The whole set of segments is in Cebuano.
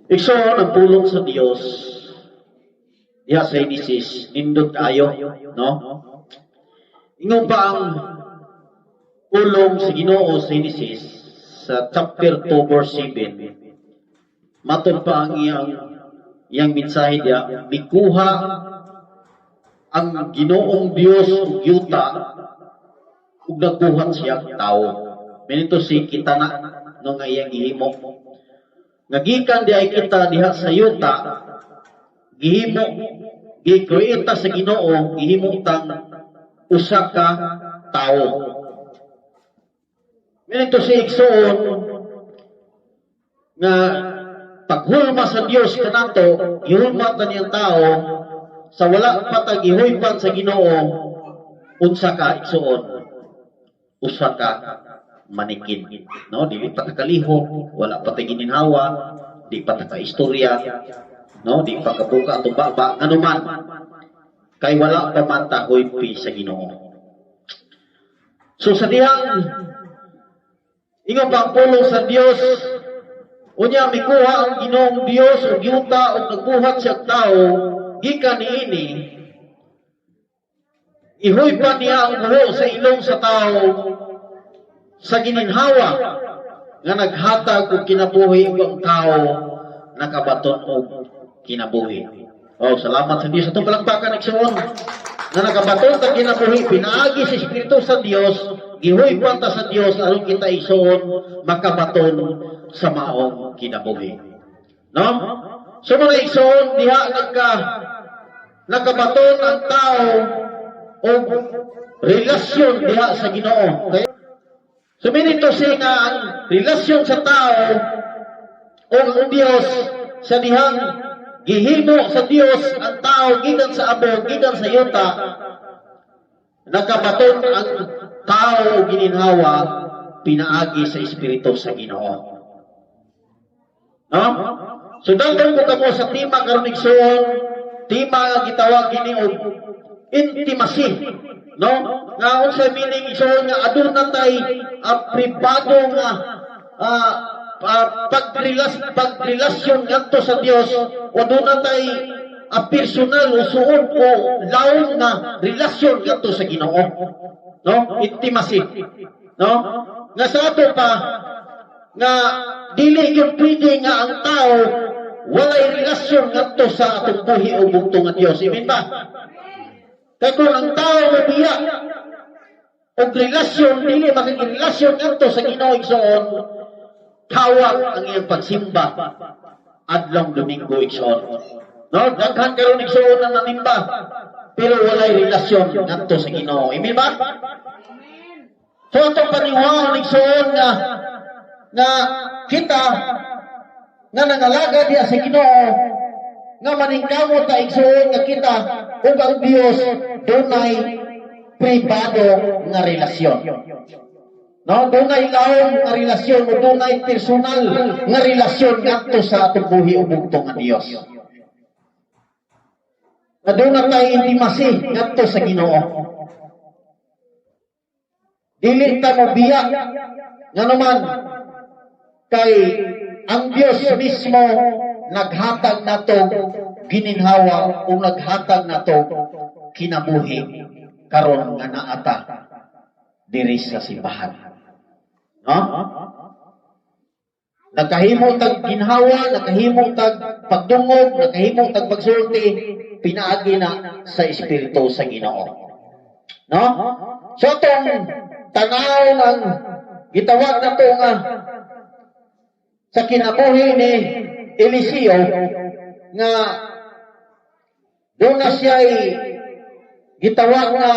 Igsoon, ang pulong sa Dios diha sa Genesis, nindot kaayo, no? Ingon pa ang pulong sa Ginoo sa Genesis sa chapter 2 verse 7. Matod pa ang iyang iyang mensahe diya, mikuha ang Ginoong Dios ug yuta ug nagbuhat siya tao. Mao to si kita na no nga iyang gihimo. Nga gikan di ay kita diha sa yuta, gihimo, gi-create sa Ginoo, gihimo tang usa ka tawo. Mao to si, igsoon, nga paghulma sa Dios kanato, gihulma ta niyang tao sa wala pa ta gihuypan sa Ginoo, unsa ka, igsoon? Usa ka manikin. No, dili pa ta kalihok, wala pa ta gininhawa, di pa ta ka istorya, no, di pa kabuka atong baba, ano man. Kay wala pa man ta huypi sa Ginoo. So sa dihang ingon pa ang pulong sa Dios, unya mikuha ang Ginoong Dios og yuta ug nagbuhat siya og tao gikan niini. Ihuypan niya ang buho sa ilong sa tao sa gininhawa nga naghatag og kinabuhi ug ang tao nakabaton og kinabuhi. Oh, salamat sa Dios. Atong palakpakan, igsoon, nga nakabaton ta kinabuhi pinaagi sa Espiritu sa Dios, gihuypan ta sa Dios aron kita, igsoon, makabaton sa maong kinabuhi. No? So mga igsoon, diha nakabaton ang tao og relasyon diha sa Ginoo. Okay? So meaning to say nga ang relasyon sa tao o ang Dios sa dihang gihimo sa Dios ang tao gikan sa abo, gikan sa yuta, nakabaton ang tao og gininhawa pinaagi sa Espiritu sa Ginoo. No? So dal-on ko kamo sa tema karon, igsoon, tema nga gitawag kini og intimacy. No? Nga unsa meaning, igsoon, nga aduna tay pribado nga pagrelasyon ngadto sa Dios o aduna tay personal o suod o lawom nga relasyon ngadto sa Ginoo. No? Intimacy. No? Nga sa ato pa nga dili gyud pwede nga ang tao walay relasyon ngadto sa atong buhi o bugtong nga Dios. Amen ba? Kay kung ang tao mobiya og relasyon, dili makigrelasyon ngadto sa Ginoo, igsoon, kawat ang iyang pagsimba adlong Domingo, igsoon. No, daghan karon, igsoon, na nanimba pero walay relasyon ngadto sa Ginoo. Amen ba? So atong paniwaon, igsoon, nga nga kita nga nangalaga diha sa Ginoo nga maningkamot ta, igsoon, nga kita ug ang Dios dunay pribado nga relasyon. No, dunay lawom nga relasyon o dunay personal nga relasyon ngadto sa atong buhi ug bugtong nga Dios. Nga duna tay intimacy ngadto sa Ginoo. Dili ta mobiya ngano man kay ang Dios mismo naghatag nato gininhawa o naghatag nato kinabuhi karon nga naa ta diri sa simbahan. No? Nakahimo tag ginhawa, nakahimo tag pagdungog, nakahimo tag pagsulti, pinaagi na sa Espiritu sa Ginoo. No? So atong tanaw ng gitawag na to nga sa kinabuhi ni Eliseo nga duna siya gitawag nga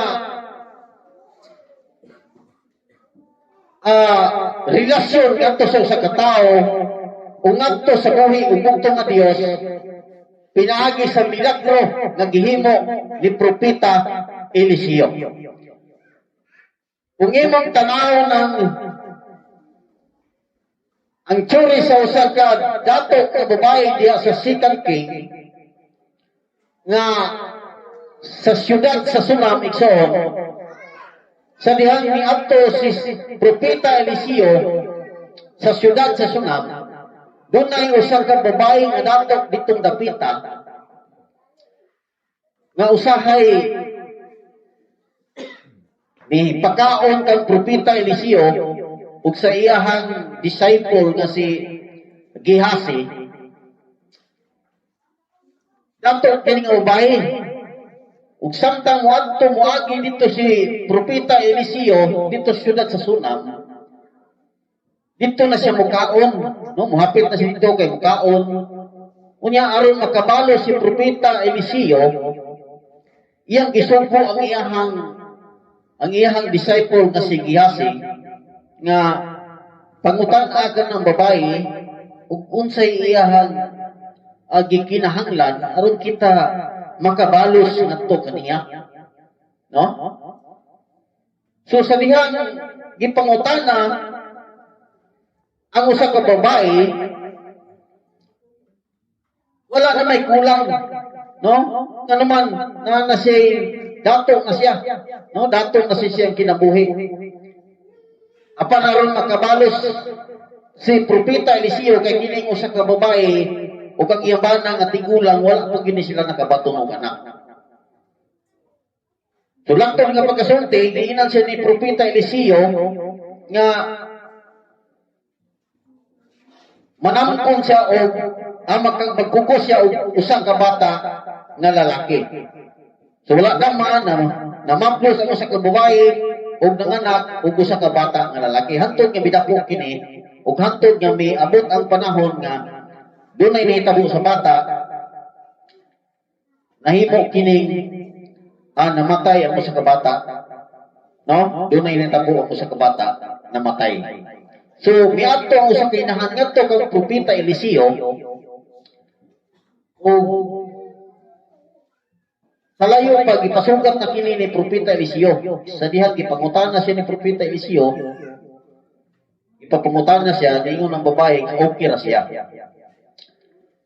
relasyon ngadto sa usa ka tawo o ngadto sa buhi ug bugtong nga Dios pinaagi sa milagro nga gihimo ni Propeta Eliseo. Kung imong tanaw ng ang tsuri sa usa ka dato ka babae diha sa Second King nga sa siyudad sa Sunam, igsoon, sa dihang niadto si Propeta Eliseo sa siyudad sa Sunam, Dunay usa ka babae nga datok ditong dapita nga usahay ni pakaon kang Propeta Eliseo ug sa iyahang disciple nga si Gehazi. Dato kini nga babae, ug samtang moadto, moagi dito si Propeta Eliseo dito sa syudad sa Sunam, dito na siya mukaon, no? Muhapit na siya dito kay mukaon. Unya, aron makabalo si Propeta Eliseo, iyang gisugo ang iyahang disciple nga si Gehazi nga pangutan-a ang babae ug unsay iyahang gikinahanglan aron kita makabalos ngadto kaniya, no? So sa dihang gipangutana ang usa ka babae, wala na may kulang, no? Nga naman na na siya dato na siya, no? Dato na siya siyang kinabuhi. Apan aron makabalos si Propeta Eliseo kay kining usa ka babae ug ang iyang bana nga tigulang, wala pa gini sila nakabaton og anak. So langtod nga pagkasulti, giingnan siya ni Propeta Eliseo nga manamkon siya og magkukos siya og usa ka bata nga lalaki. So wala na man na namaplos ang usa ka babae og nanganak og usa ka bata nga lalaki. Hantod nga midako kini ug hantod nga miabot ang panahon nga dunay nahitabo sa bata, nahimo kining namatay ang usa ka bata. No? Dunay nahitabo ang usa ka bata, namatay. So miadto ang usa ka inahan ngadto kang Propeta Eliseo ug sa layo pa gipasugat na kini ni Propeta Eliseo. Sa dihang gipangutana siya ni Propeta Eliseo, ipapangutana siya, niingon ang babae nga okay ra siya.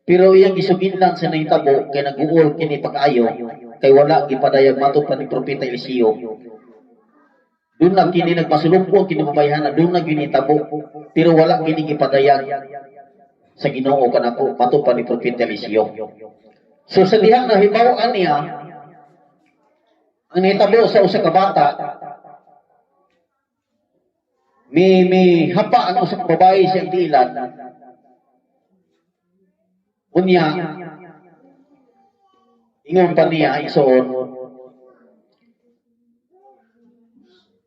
Pero iyang gisuginlan sa nahitabo kay nag-uol kini pag-ayo kay wala gipadayag matud pa ni Propeta Eliseo. Doon na kini nagpasulong kini babayhana, doon na ginitabo pero wala kini gipadayag sa Ginoo kanako matud pa ni Propeta Eliseo. So sa dihang nahibaw-an niya ang nahitabo sa usa ka bata, mi hapa ang usa ka babae siyang tiilan. Unya, ingon pa niya, igsoon,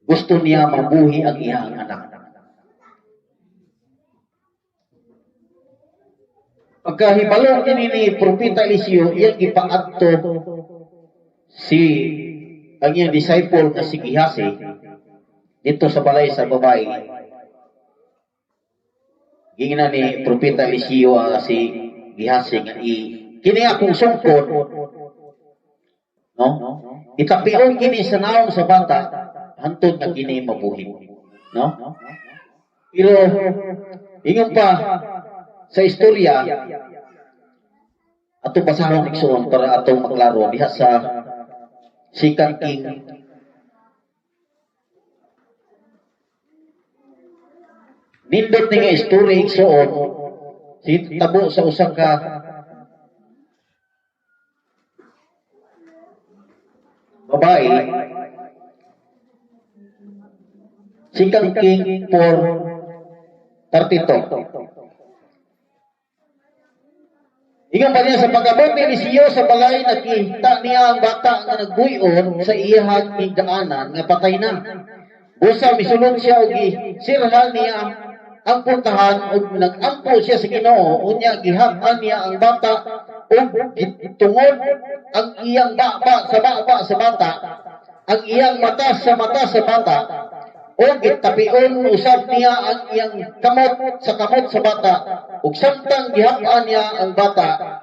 gusto niya mabuhi ang iyang anak. Pagkahibalo kini ni Propeta Eliseo, iyang gipaadto si ang iyang disciple nga si Gehazi dito sa balay sa babae. Gingnan ni Propeta Eliseo ang si Gehazi nga i kini akong sungkod, no? Itapion kini sa naong sa bata hantod nga kini mabuhi, no? Pero ingon pa sa istorya, ato basahon, igsoon, para atong maklaro diha sa Second King. Nindot ni nga istorya, igsoon, si tabo sa usa ka babae. Second King 4:32. Ingon pa niya, sa pag-abot ni Eliseo sa balay, nakita niya ang bata nga nagbuy-on sa iyahang higdaanan nga patay na. Busa misulod siya og gisirhan niya ang puntahan ug nag-ampo siya sa Ginoo. Unya gihap-an niya ang bata ug gitungod ang iyang baba sa baba sa bata, ang iyang mata sa mata sa bata, ug gitapion usab niya ang iyang kamot sa kamot sa bata, ug samtang gihap-an niya ang bata,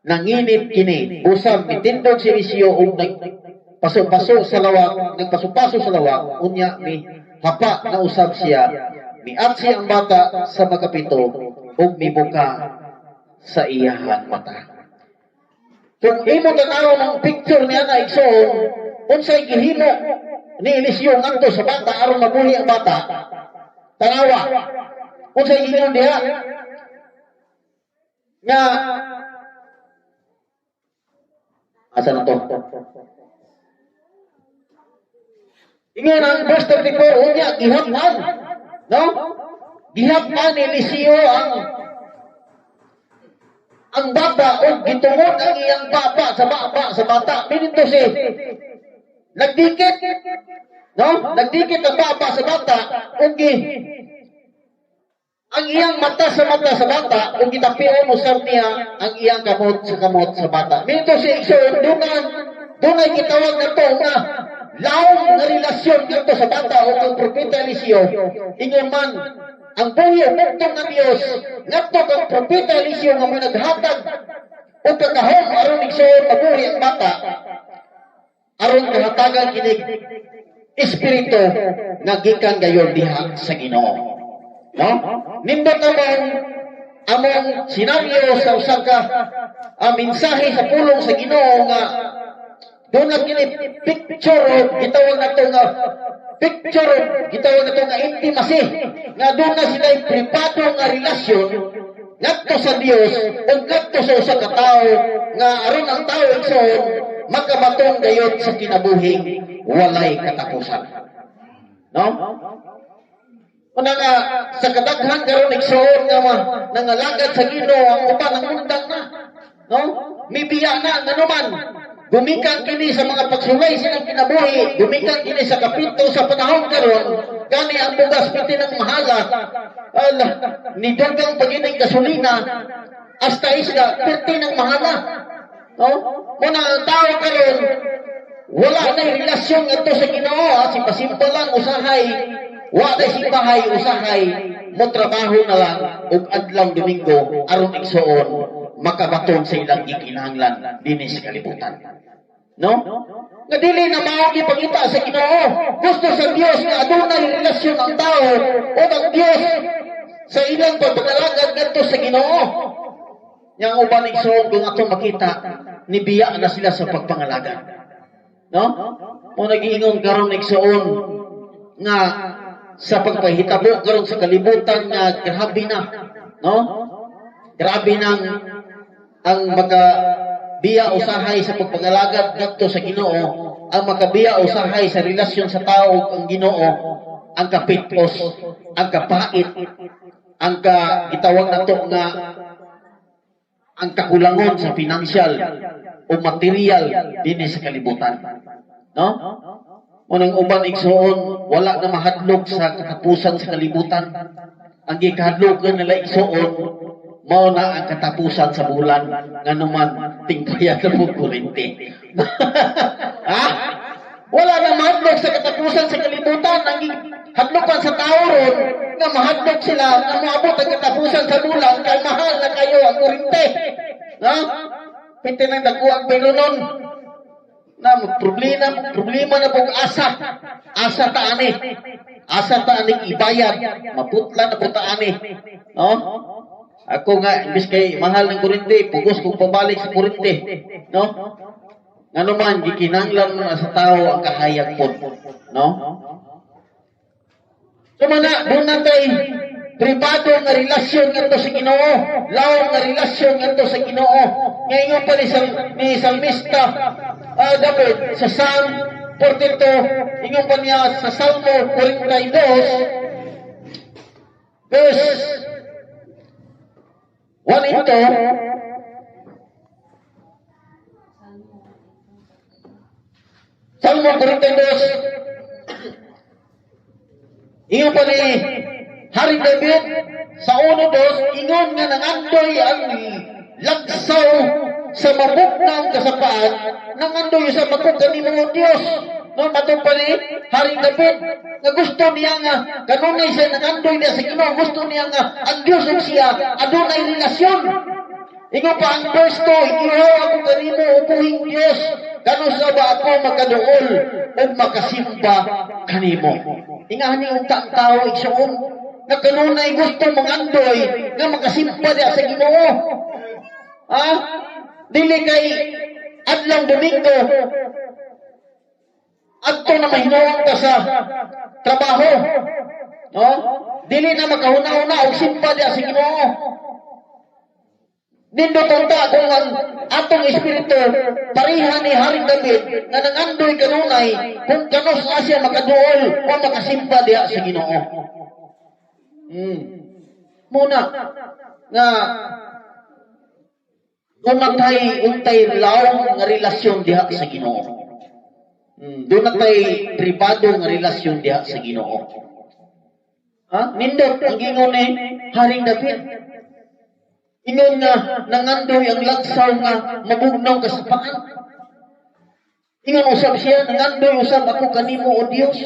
nanginit kini. Usab mitindog si Eliseo ug nagpaso-paso sa lawak, nagpaso-paso sa lawak. Unya mi hapa na usab siya, miatsi ang bata sa makapito ug mibuka sa iyahang mata. Kung imo tan-awon ang picture niya na, igsoon, unsay gihimo ni Eliseo ngadto sa bata aron mabuhi ang bata? Tanawa. Unsay giingon diha? Nga asa na to? Ingon ang verse 34, unya gihap-an. No? Gihap-an ni Eliseo ang bata o gitungod ang iyang baba sa baba sa bata. Meaning to say, nagdikit. No? Nagdikit ang baba sa bata o gi ang iyang mata sa bata ug gitapion usab niya ang iyang kamot sa kamot sa bata. Meaning to say, so dunay gitawag nato nga lawom nga relasyon ngadto sa bata o kang Propeta Eliseo. Ingon man ang buhi ug bugtong nga Dios ngadto kang Propeta Eliseo nga mo naghatag og kakahom aron, igsoon, mabuhi ang bata, aron kahatagan kinig espiritu nga gikan gayon diha sa Ginoo. No? Nindot among senaryo sa usa ka mensahe sa pulong sa Ginoo nga doon na kini picture o gitawag nato nga picture o gitawag nato nga intimacy, nga doon na sila pribado nga relasyon ngadto sa Dios o ngadto sa usa ka tawo, nga aron ang tawo, igsoon, makabaton gayod sa kinabuhing walay katapusan. No? Una nga, sa kadaghan karon, igsoon, nga nangalagad sa Ginoo, ang uban ang undang na. No? Mibiya na nganuman gumikan kini sa mga pagsulay silang kinabuhi, gumikan kini sa kapito sa panahon karon, gani ang bugas piti ng mahala, ala, ni dugang pagining gasolina, hasta isla, pirti ng mahala. No? Muna ang tao karon wala na relasyon ngadto sa Ginoo, ha? Simba-simba lang usahay, wa na simbahay usahay, mo trabaho na lang ug adlaw Domingo aron, igsoon, makabaton sa ilang gikinahanglan dinhi sa kalibutan. No? Nga dili na mao gipangita sa Ginoo. Gusto sa Dios nga adunay relasyon ang tao o ang Dios sa ilang pagpangalagad ngadto sa Ginoo. Yang uban, igsoon, kung ato makita, nibiya na sila sa pagpangalagad. No? Mo nagiingon karon, igsoon, nga sa pagpahitabo karon sa kalibutan nga grabe na, no? Grabe nang ang makabiya usahay sa pagpangalagad ngadto sa Ginoo, ang makabiya usahay sa relasyon sa tao ug ang Ginoo, ang kapitos, ang kapait, ang ka gitawag nato nga ang kakulangon sa financial o material dinhi sa kalibutan. No? Unang uban, igsoon, wala na mahadlok sa katapusan sa kalibutan. Ang gikahadlokan nila, igsoon, mao na ang katapusan sa bulan, nganuman tingbayad na mo kuryente. Ha? Wala na mahadlok sa katapusan sa kalibutan. Ang hadlokan sa tao ron, nga mahadlok sila nga moabot ang katapusan sa bulan kay mahal na kayo ang kuryente. No? Pwede nang dako ang bilonon na problema, problema na pong asa. Asa ta ani. Asa ta ani ibayad. Maputla na po ta ani. No? Ako nga, imbis kay mahal ng kuryente, pugos kong pabalik sa kuryente. No? Ngano man, gikinanglan mo na sa tao ang kahayag po. No? So mana, doon natay pribado nga relasyon ngadto sa Ginoo, lawom nga relasyon ngadto sa Ginoo. Ngayon pa ni Salmista David sa Psalm 42, ingon pa niya sa Salmo 42 verse 1 and 2, Salmo 42, ingon pa ni Hari David sa 1:2, ingon nga nangandoy ang lagsaw sa mabugnaw kasapaan, nangandoy sa magkog kanimo, Dios. No, matong pa ni Hari David nga gusto niya nga kanunay siya nangandoy niya sa Ginoo, gusto niya nga ang Dios ug siya adunay relasyon. Ingon pa ang verse 2, "Igihaw ako kanimo, o buhing Dios, kanus-a ba ako makaduol ug makasimba kanimo?" Ingani unta ang tao, igsoon, nga kanunay gusto mangandoy nga makasimba diya sa Ginoo. Ha? Dili kay adlaw Domingo adto na mahinuon ka sa trabaho. No? Dili na makahuna-huna og simba diya sa Ginoo. Nindot unta kung ang atong espiritu pareha ni Haring David nga nangandoy kanunay kung kanus-a siya makaduol o makasimba diha sa Ginoo. Muna nga duna tay untay lawom nga relasyon diha sa Ginoo. Duna tay pribado nga relasyon diha sa Ginoo. Ha? Nindot ang gingon ni Haring David. Ingon nga nangandoy ang lagsaw nga mabugnaw ka sa paan. Ingon usab siya, "Nangandoy usab ako kanimo, o Dios."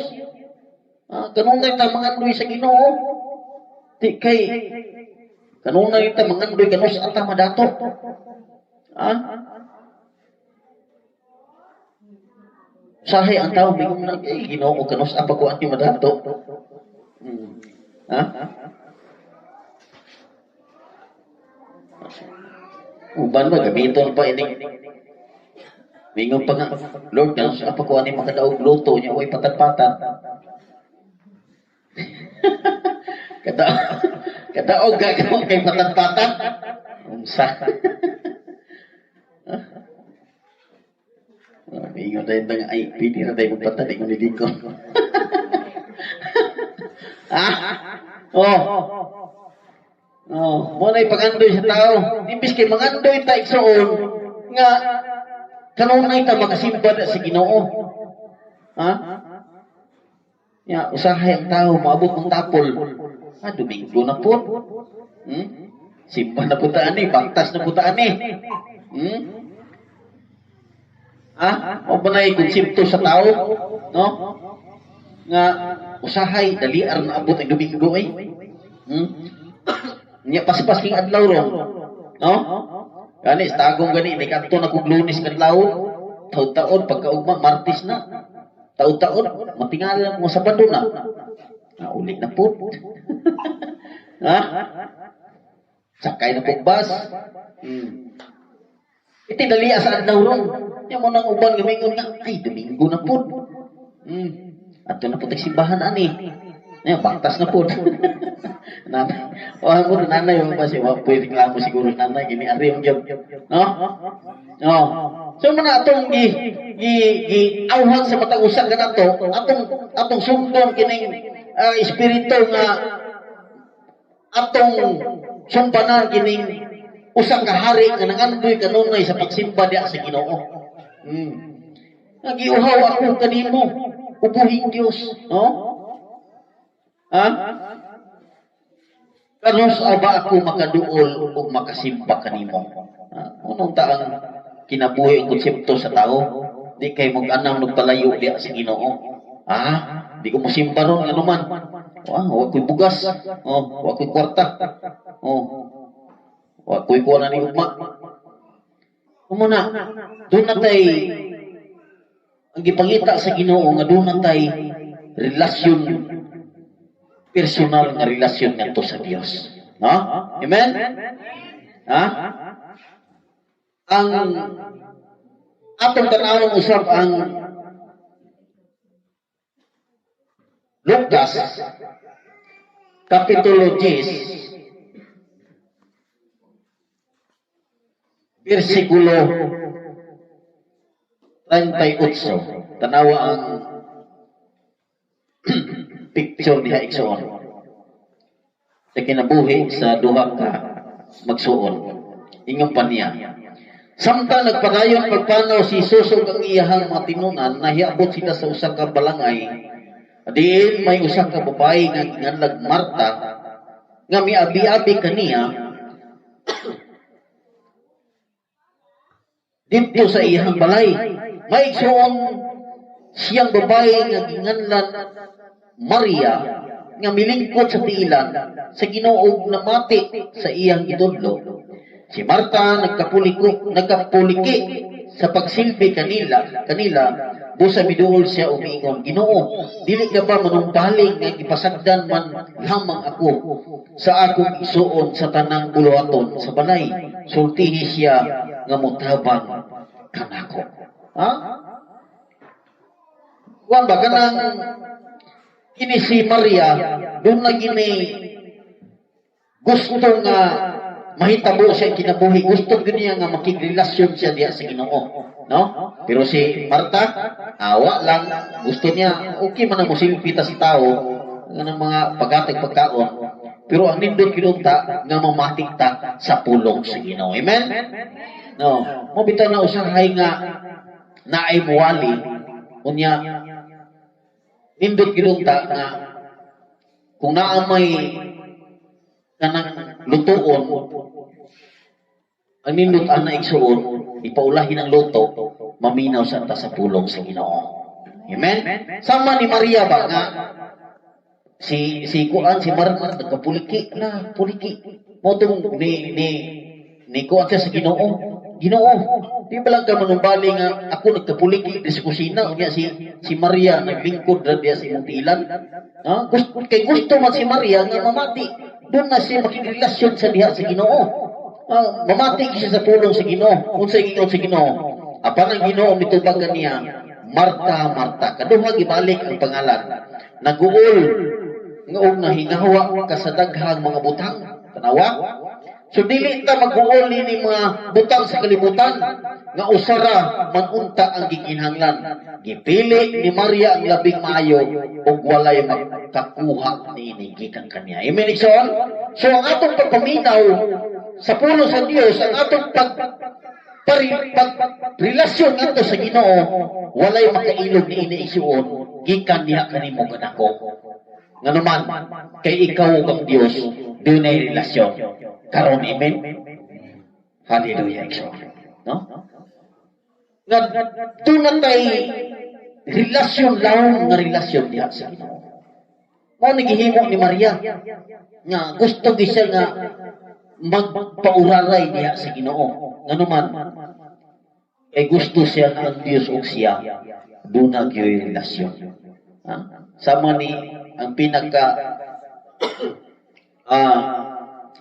Ah, kanunay ta mangandoy sa Ginoo. Di kay kanunay ta mangandoy kanus-a ta madato. Ah? Sahay ang tao mingon na, "Eh, Ginoo, kanus-a pa ko ani madato?" Ha? Uban ba, gamiton pa ining mingon pa nga, "Lord, kanus-a pa ko ani makadaog luto niya, way patad-patad." Kadaog ka kay patad-patad. Unsa? Mingon tayo nga, "Ay, pwede na tayo magpatad, ingon ni Diko." Ah? Oh. Oh, mo na ipagandoy sa tao. Imbis kay mangandoy ta, igsoon, nga kanunay ta makasimba na sa Ginoo. Ha? Ya, usahay ang tao moabot ng tapol. Ah, Domingo na po. Simba na po ta ani, baktas na po ta ani. Ha? O ba na konsepto sa tao? No? Nga usahay daliar na abot ang Domingo ay. Nya paspas king adlaw ron. No? Gani tagong gani ni kadto na kog Lunes kadlaw. Taud-taod pagkaugma Martes na. Taud-taod matingala mo Sabado na. Ah, ulit na po. Ha? Sakay na pog bus. Iti dali sa adlaw ron. Nya mo nang uban gamingon nga, "Ay, Domingo na po. Adto na po simbahan ani. Nya baktas na po." Nanay, wa mo nanay mo ba siya, wa pwede reklamo siguro nanay gini ari yung gyud. No? No. So man atong gi gi gi awhag sa matag usa kanato, atong atong sundon kining espiritu nga atong sumbanan kining usa ka hari nga nangandoy kanunay sa pagsimba diha sa Ginoo. Nagiuhaw ako kanimo, ubuhing Dios, no? Ha? Kanus-a ba ako makaduol ug makasimba kanimo? Ha? Unong ta ang kinabuhi ang konsepto sa tao? Di kay mag-anam nagpalayo diha sa Ginoo. Ah, di ko mosimba ron ngano man. Wa, wa ko'y bugas. Oh, wa ko'y kwarta. Oh. Wa ko'y kuha na ni ugma. Umuna, doon na tay ang gipangita sa Ginoo nga doon na tay relasyon, personal nga relasyon ngadto sa Dios. No? Amen? Ha? Ang atong tanawon usab ang Lucas Kapitulo 10 versikulo 38. Tanawa ang picture diha, igsoon. Sa kinabuhi sa duha ka magsuon. Ingon pa niya, samtang nagpadayon pagpanaw si Jesus ug ang iyahang mga tinunan, nahiabot sila sa usa ka balangay. Diin may usa ka babae nga ginganlag Marta nga miabi-abi kaniya didto sa iyahang balay. May igsoon siyang babae nga ginganlan Maria nga milingkod sa tiilan sa Ginoo ug namati sa iyang gitudlo. Si Marta nagkapuliki sa pagsilbi kanila busa miduol siya ug miingon, "Ginoo, dili ka ba manumpaling nga gipasagdan man lamang ako sa akong igsuon sa tanang buluhaton sa balay? Sultihi siya nga motabang kanako." Ha? Kuan ba kanang kini si Maria doon na gini gusto nga mahitabo siya kinabuhi. Gusto gyud niya nga makigrelasyon siya diha sa Ginoo, no? Pero si Marta, awa lang, gusto niya okay man ang mosilbi ta sa tao nga mga pagatag pagkaon. Pero ang nindot kinunta nga mamati ta sa pulong sa Ginoo. Amen? No, mo bitaw na usahay nga naay muwali, unya nindot kinunta nga kung naa may kanang lutuon, ang nindot ana igsuon, ipaulahin ang luto, maminaw sa ta sa pulong sa Ginoo. Amen? Sama ni Maria ba nga si si kuan si Marta nagkapuliki na puliki mo tong ni ni ni kuan siya sa Ginoo. Ginoo, di ba lang ka manumbali nga ako nagkapuliki di sa kusina, unya si si Maria naglingkod ra diya sa imong tiilan. Ha? Gusto, kay gusto man si Maria nga mamati. Doon na siya makigrelasyon sa diha sa Ginoo. Mamati siya sa pulong sa Ginoo. Unsa ingon sa Ginoo? Apan ang Ginoo mitubag niya, "Marta, Marta." Kaduha gibalik ang pangalan. "Naguol nga og nahingawa ka sa daghang mga butang." Tanawa? So dili ta maguol nini mga butang sa kalibutan nga usara man unta ang gikinahanglan. Gipili ni Maria ang labing maayo ug walay makakuha niini gikan kaniya. Amen, igsoon? So ang atong pagpaminaw sa pulong sa Dios, ang atong pag relasyon ngadto sa Ginoo, walay makailog niini, igsoon, gikan diha kanimo kanako. Nganuman, kay ikaw ug ang Dios dunay relasyon. Karon, amen. Hallelujah, igsoon. No? Nga doon tay relasyon, lawom nga relasyon diha sa Ginoo. Mao ni gihimo ni Maria nga gusto gi siya nga magpauraray diha sa Ginoo. Nganuman, kay gusto siya nga ang Dios ug siya duna gyoy relasyon. Ha? Sama ni ang pinaka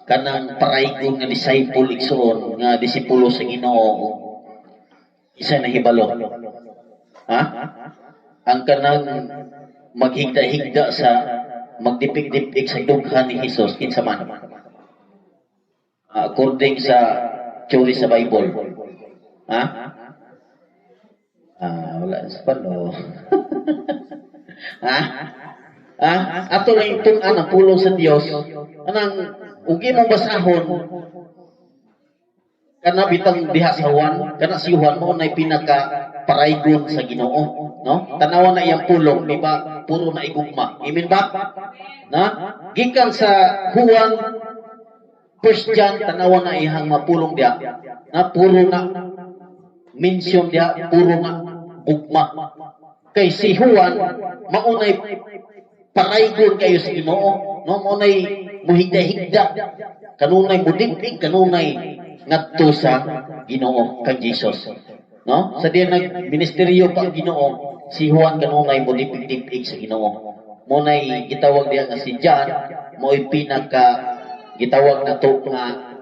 kanang paraygon nga disciple, igsoon, nga disipulo sa Ginoo, isa na hibalo. Ha? Ang kanang maghigda-higda sa magdipik-dipik sa dughan ni Jesus, kinsa man? According sa theory sa Bible. Ha? Wala sa pano. Ha? Ha? Ato lang itun-an ang pulong sa Dios. Anang ugi mong basahon kana bitang diha sa Juan, kana si Juan mao nay pinaka paraygon sa Ginoo, no? Tanawa na iyang pulong, di ba? Puro na igugma. Amen ba? Na? Gikan sa Juan, First John, tanawa na iyang mapulong diha. Na puro na mention diha, puro na gugma. Kay si Juan maunay paraygon kayo sa Ginoo, no? Maunay muhigda-higda, kanunay mudipig, kanunay ngadto sa Ginoo kang Jesus. No? Sa diyan nagministeryo pa ang Ginoo, si Juan kanunay mudipig-dipig sa Ginoo. Munay gitawag diha nga si John mo'y pinaka gitawag nato nga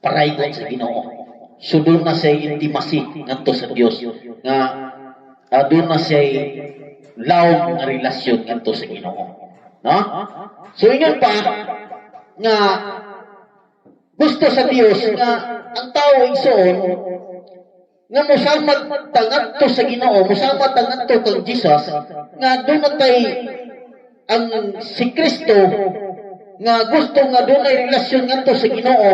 paraygon sa Ginoo. So doon na siya intimacy ngadto sa Dios nga doon na siya lawom nga relasyon ngadto sa Ginoo. No? So ingon pa nga gusto sa Dios nga ang tao, igsoon, nga mosamad ta ngadto sa Ginoo, mosamad ta ngadto kang Jesus, nga doon na tay ang si Kristo nga gusto nga dunay relasyon ngadto sa Ginoo.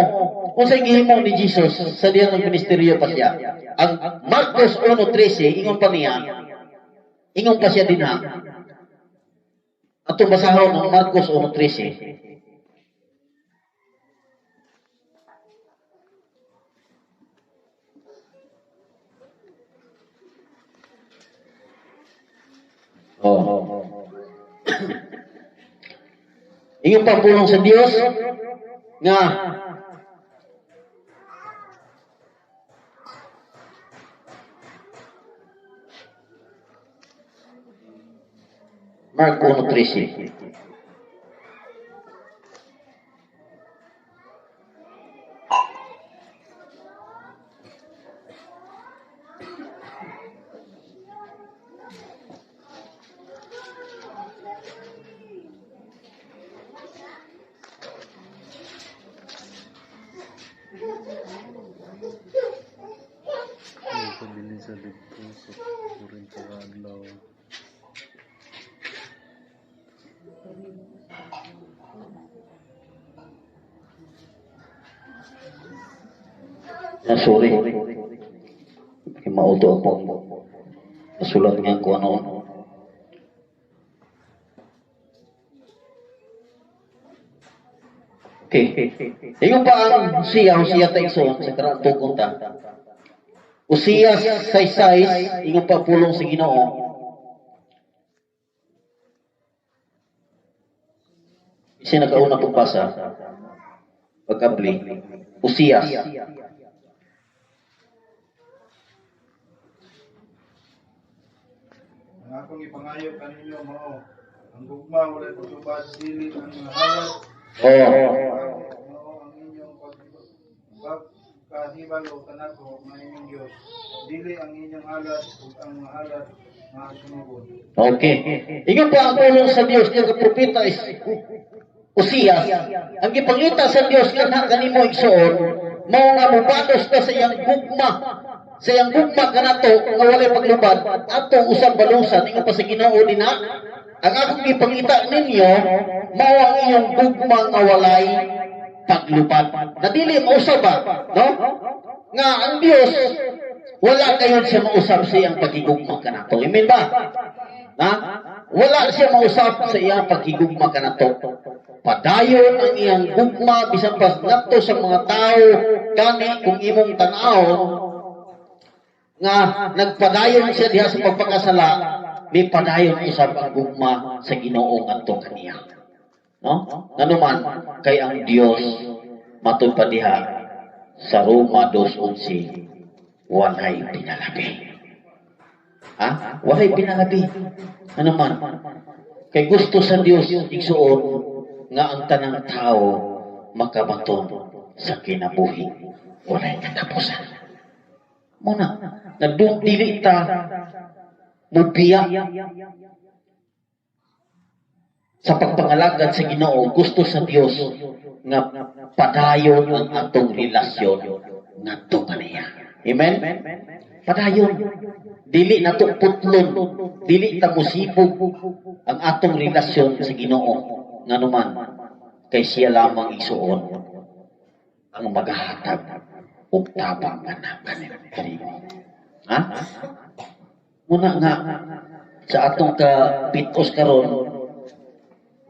Unsay gihimo ni Jesus sa diyan ng ministeryo pa siya? Ang Marcos 1:13, ingon pa niya, ingon pa siya dinha. Atong basahon ang Marcos 1:13. Oh. Ingon pa pulong sa Dios nga Mark 1:13. Sa didto sa 40 ka adlaw. Ah, sorry. Kay mauto ako. Nasulat nga ko ano. Okay. Ingon pa ang siya, Hosea ta, igsoon, sa karang tukon ta. Oseas 6:6, ingon pa pulong sa Ginoo. Kasi nakauna pagbasa, pagkabli, Oseas. Ang akong ipangayo kaninyo mao ang gugma walay paglubad, dili ang mga halad. Mao ang inyong pagkahibalo kanako nga inyong Dios, dili ang inyong halad ug ang mga halad nga sunugon. Okay. Ingon pa ang pulong sa Dios nga propeta is Oseas. Ang gipangita sa Dios nga kanimo, igsoon, mao nga mobatos ta sa iyang gugma. Sa iyang gugma kanato nga walay paglubad, atong usang balusan. Ingon pa sa Ginoo dinha, ang akong gipangita ninyo mao ang inyong gugma nga walay paglubad. Na dili mausab ba, no? Nga ang Dios wala kayon siya mausab sa iyang pagigugma kanato. Amen ba? Ha? Wala siya mausap sa iyang pagigugma kanato. Padayon ang iyang gugma bisan pa ngadto sa mga tao gani kung imong tan-awon nga nagpadayon siya diha sa pagpakasala, may padayon usab ang gugma sa Ginoo ngadto kaniya. No? Nganuman kay ang Dios, matud pa diha sa Roma 2:11, walay pinalabi. Ha? Walay pinalabi. Ano man? Kay gusto sa Dios, igsuon, nga ang tanang tao makabaton sa kinabuhi walay katapusan. Muna, na dili ta mubiya sa pagpangalagad sa Ginoo, gusto sa Dios nga padayon ang atong relasyon ngadto kaniya. Amen? Padayon. Dili nato putlon, dili ta musibog ang atong relasyon sa Ginoo, nganuman kay siya lamang, igsuon, ang magahatag og tabang nga kanimo. Ha? Muna nga sa atong ka pitos karon,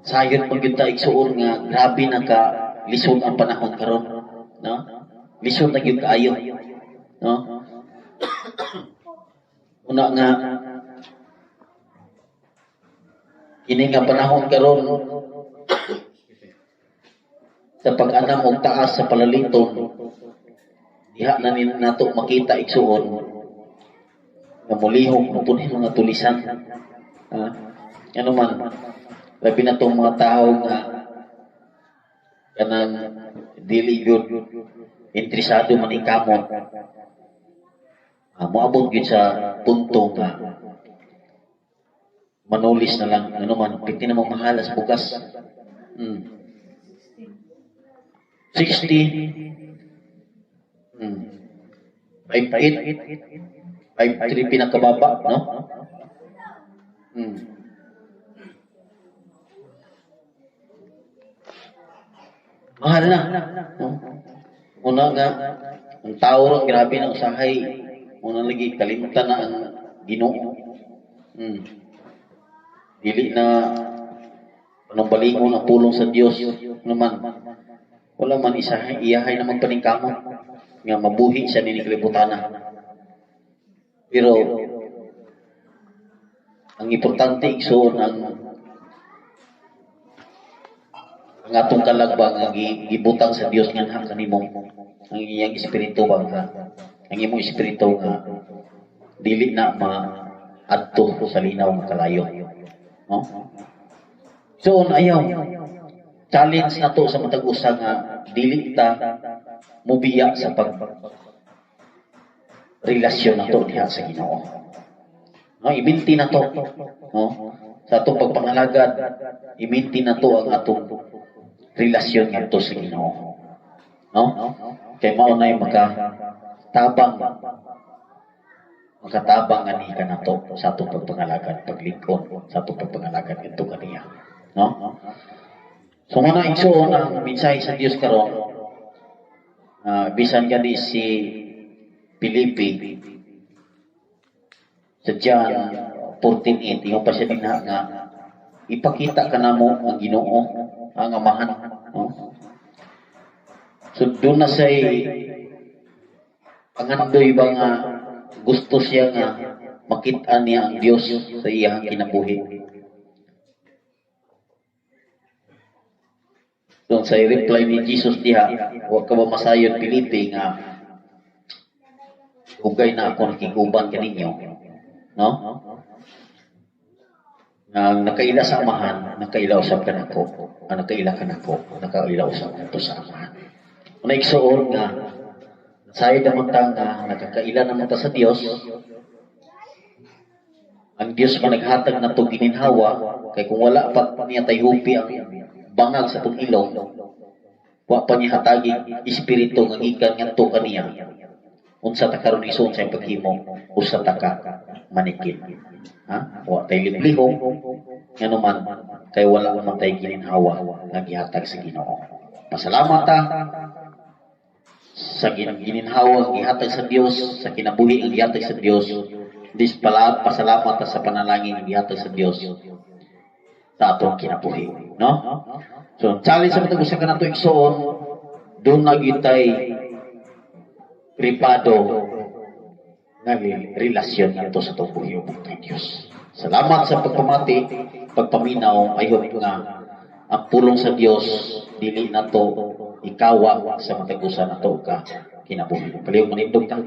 sayon pag gyud ta, igsuon, nga grabe na ka lisod ang panahon karon, no? Lisod na gyud kaayo, no? Una nga kini nga panahon karon sa pag-anam og taas sa palaliton, diha na ni nato makita, igsuon, nga mulihok na pud mga tulisan, ha? Ano man, labi na tong mga tao nga kanang dili gyud interesado man ikamot, moabot gyud sa punto nga manulis na lang. Ano man, piti na mahala sa bugas. 60, 58, 53 pinakababa, no? Mahal na, no? Una nga ang tao ron grabe na usahay, una lagi kalimtan na ang Ginoo. Dili na anong balingon ang pulong sa Dios naman, wala man isahay iyahay na magpaningkamot nga mabuhi siya nini kalibutana. Pero ang importante, igsoon, ang atong kalag ba nga gibutang sa Dios nga naa kanimo ang iyang espiritu ba, nga ang imong espiritu nga dili na ma adto sa linaw nga kalayo, no? So ayaw, challenge na to sa matag usa nga dili ta mubiya sa pag relasyon na to diha sa Ginoo, no? Iminti na to, no? Sa atong pagpangalagad, iminti na to ang atong relasyon ngadto sa Ginoo, no? Kay mao nay maka tabang. Makatabang ani kanato sa atong pagpangalagad, paglingkod sa atong pagpangalagad ngadto kaniya. No? So mao na, igsoon, ang mensahe sa Dios karon, bisan gani si Felipe sa John 14:8, ingon pa siya dinha nga ipakita kanamo ang Ginoo, ang Amahan, no? So duna siya'y pangandoy ba nga gusto siya nga makita niya ang Dios sa iyang kinabuhi. So sa reply ni Jesus diha, "Wa ka ba masayod, Felipe, nga dugay na ako nakig-uban kaninyo, no? Nga nakaila sa Amahan, nakaila usab kanako. Ang nakaila kanako, nakaila usab ngadto sa Amahan." Una, igsoon, nga sayod naman ta nga nakakaila naman ta sa Dios. Ang Dios man naghatag nato gininhawa, kay kung wala pa niya tayhupi ang bangag sa atong ilong, wa pa niya hatagi espiritu nga gikan ngadto kaniya. Unsa ta karon, igsoon, sa paghimo? Usa ta ka manikin. Ha? Wa tay liblihok, ngano man kay wala man tay gininhawa nga gihatag sa Ginoo. Pasalamat ta sa gininhawa nga gihatag sa Dios, sa kinabuhi nga gihatag sa Dios. Dis pala pasalamat ta sa panalangin nga gihatag sa Dios sa atong kinabuhi, no? So, challenge sa matag usa kanato, igsoon, duna gyud tay pribado nga relasyon ngadto sa atong buhi ug kay Dios. Salamat sa pagpamati, pagpaminaw. I hope nga ang pulong sa Dios dili nato ikawa sa matag usa nato ka kinabuhi. Palihog manindog ta.